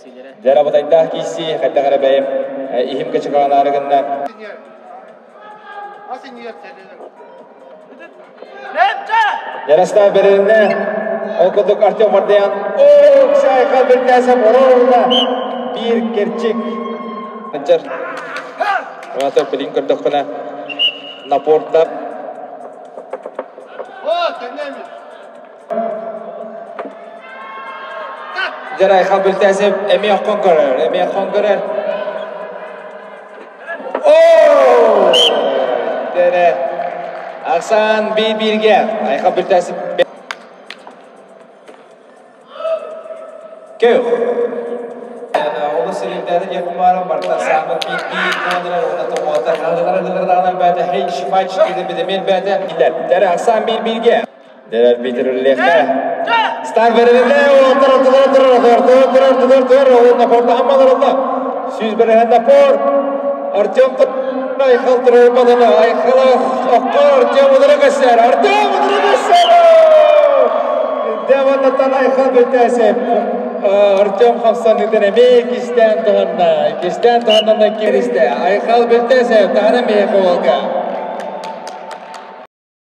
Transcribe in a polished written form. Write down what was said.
Дьэ, абытайдаах киирсии, хайдах эрэ бэйэм иһим кычыкаланаары гынна. Ярослав бэрилиннэ. Ол курдук Артем Мардыян оо, Сайхал Бертясов оролуна биир кэрчик. Анчар. Онато билин көрдөххүнэ напордар Дьэ Айхал Бертясов эмиэ оххон көрөр, эмиэ оххон көрөр. Оо! Дэрэ. Ахсаан биир-бииргэ. Айхал Бертясов Көх. Олус сириндээтэ диэн кумаарым барта саамы биир-биир буолан уонна тоҕоото ханнары бээтэ хейч фач киирбитимин бээтэ дэрэ ахсаан биир-бииргэ. Дэрэр Питер Лехе. Стар берилинне отыр отыр отыр отыр отыр отыр отыр уонна порта хаммалар 100 берген напор. Артем Айхал турбадана Айхал окко Артем удары көсөр. Артем удары көсөр. Деваннатан Айхал бетәсеп. Артем хамсанытын эме кистен туһанна. Кистен туһанна киристе. Айхал бетәсеп тахана мехолга.